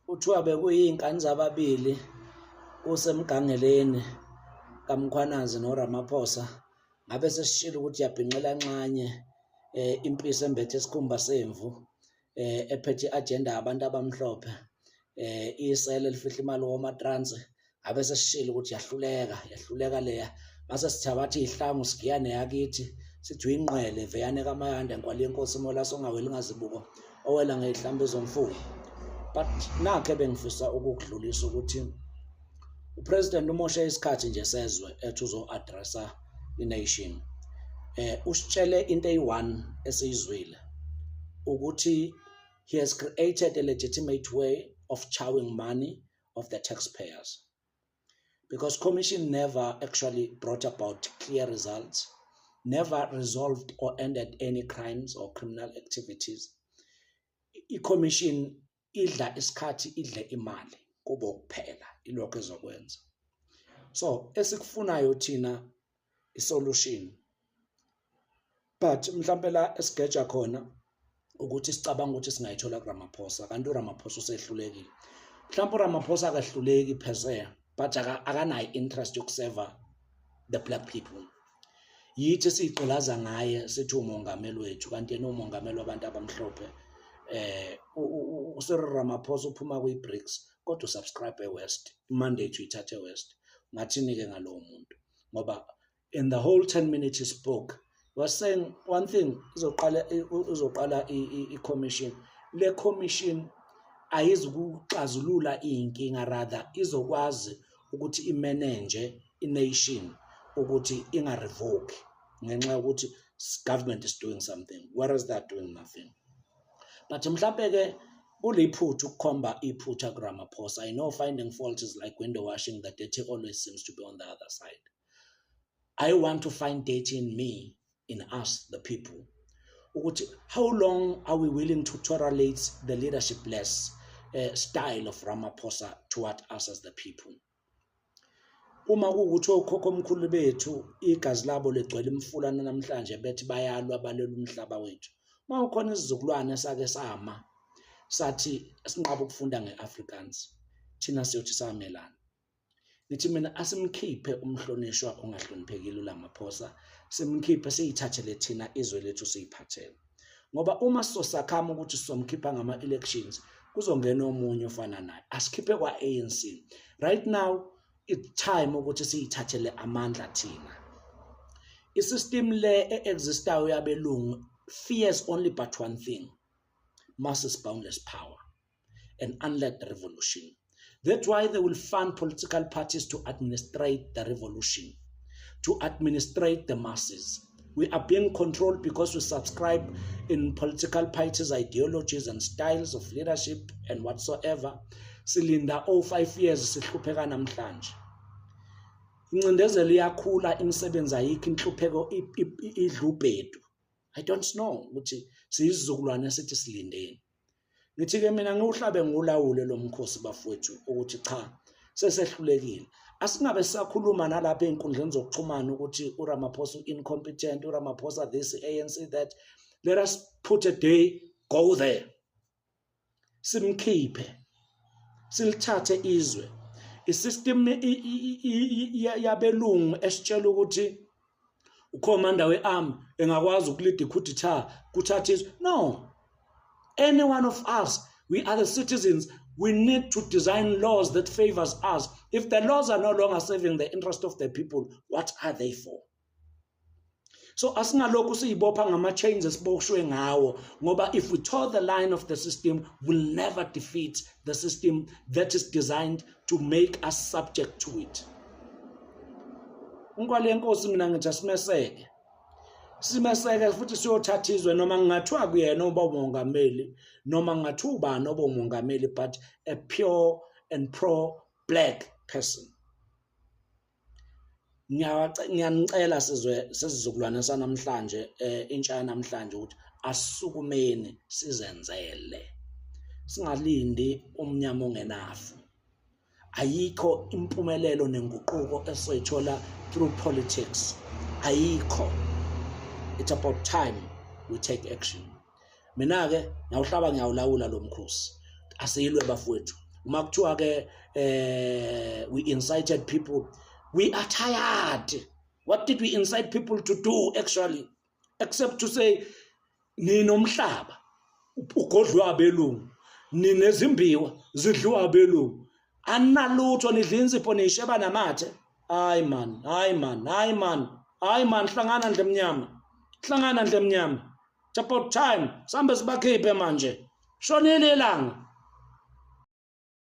Kuthiwa bekuyiy'nkani zababili kusemgangeleni kaMkhwanazi noRamaphosa, ngabe sesishilo ukuthi yabhinqela nxanye impisi embethe isikhumba semvu ephethe i-agenda yabantu abamhlophe, isela elifihla imali komatransi, ngabe sesishilo ukuthi yahluleka, yahluleka leya. Mase sithabatha iy'hlangu sigiya neyakithi, sithi uyingqwele veyane kaMayanda nkwali yenkosi Molase ongaweli ngazibuko owela ngey'hlambi zomfula. But nakho ebengifisa ukukudlulisa ukuthi uPresident umoshe isikhathi nje sezwe ethi uzo-addressa i-nation. Usitshele into eyi-one esiyizwile ukuthi he has created a legitimate way of chowing money of the taxpayers, because commission never actually brought about clear results, never resolved or ended any crimes or criminal activities. I-commission idla isikhathi, idle imali kubo kuphela, ilokho ezokwenza. So esikufunayo thina i-solution, but mhlampe la esigeja khona ukuthi sicabanga ukuthi singayithola kuRamaphosa, kanti uRamaphosa usehlulekile. Mhlawumbe uRamaphosa akahluleki per se, but akanayo interest yokuseva the black people. Yithi siyigqilaza ngaye, sithi umongameli wethu, kanti yena umongameli wabantu abamhlophe. UCyril Ramaphosa uphuma kwi-BRICS kodwa usubscribe e-West, imandate uyithathe e-West. Ungathini-ke ngalowo muntu? Ngoba in the whole 10 minutes he spoke, he was saying one thing: izoqala i-commission. Le commission ayizukuxazulula iy'nkinga, rather izokwazi ukuthi imanage i-nation ukuthi inga-revoke ngenxa yokuthi government is doing something, whereas they are doing nothing. But mhlampe-ke kuliphutha ukukhomba iphutha kuRamaphosa. I know finding fault is like window washing, the dirty always seems to be on the other side. I want to find dirty in me, in us, the people, ukuthi how long are we willing to tolerate the leadershipless style of Ramaphosa toward us as the people? Uma kuwukuthi okhokho bethu igazi labo ligcwele imfulana namhlanje, bethi bayalwa, balwela umhlaba wethu, uma kukhona isizukulwane esake sama sathi sinqaba ukufunda nge-Afrikaans, thina siyothi samelana. Ngithi mina asimkhiphe umhlonishwa ongahloniphekile uRamaphosa, simkhiphe, siyithathele thina izwe lethu, siyiphathele, ngoba uma sizosakhama ukuthi sizomkhipha ngama-elections, kuzongena omunye ofana naye. Asikhiphe kwa-ANC right now. It's time ukuthi siyithathele amandla thina. I-system le e-existayo yabelungu fears only but one thing: masses' boundless power and unled revolution. That's why they will fund political parties to administrate the revolution, to administrate the masses. We are being controlled because we subscribe in political parties, ideologies and styles of leadership and whatsoever. Silinda o 5 years, sihlupheka namhlanje. Incindezelo iyakhula, imisebenzi ayikho, inhlupheko idla ubhedu. I don't know ukuthi siyizizukulwane sithi silindeni. Ngithi-ke mina ngiwuhlabe ngiwulawule lo mkhosi, bafowethu, ukuthi cha, sesehlulekile. Asingabe sisakhuluma nalapha ey'nkundleni zokuxhumana ukuthi uRamaphosa u-incompetent, uRamaphosa this, ANC that. Let us put a day, go there, simkhiphe, silithathe izwe. I-system yabelungu esitshela ukuthi ucommander we-army engakwazi ukulida i-coup d'etat kuthatha izwe, no. Any one of us, we are the citizens. We need to design laws that favors us. If the laws are no longer serving the interest of the people, what are they for? So asingalokhu siyibopha ngama-chains esiboshwe ngawo, ngoba if we toe the line of the system, we'll never defeat the system that is designed to make us subject to it. Unkwale yenkosi, mina ngithi asimeseke, simeseke futhi siyothatha izwe, noma kungathiwa kuyena oba umongameli, noma kungathiwa ubani oba umongameli, but a pure and pro black person. Ngiyanicela sizwe sesizukulwane sanamhlanje, intsha yanamhlanje, ukuthi asisukumeni sizenzele, singalindi umnyama ongenafu. Ayikho impumelelo nenguquko esizoyithola through politics, ayikho. It's about time we take action. Mina-ke ngiyawuhlaba ngiyawulawula lo mkhosi. Asiyilwe, bafowethu. Uma kuthiwa ke we incited people, we are tired. What did we incite people to do actually, except to say ninomhlaba ugodlwa abelungu, ninezimbiwa zidliwa abelungu, aninalutho, nidla insipho, niyisheba namathe. Hayi man, hayi man, hayi man, hayi man. Hlangana ndle mnyama, hlangana ndle mnyama. It's about time sambe sibakhiphe manje. Shonile ilanga.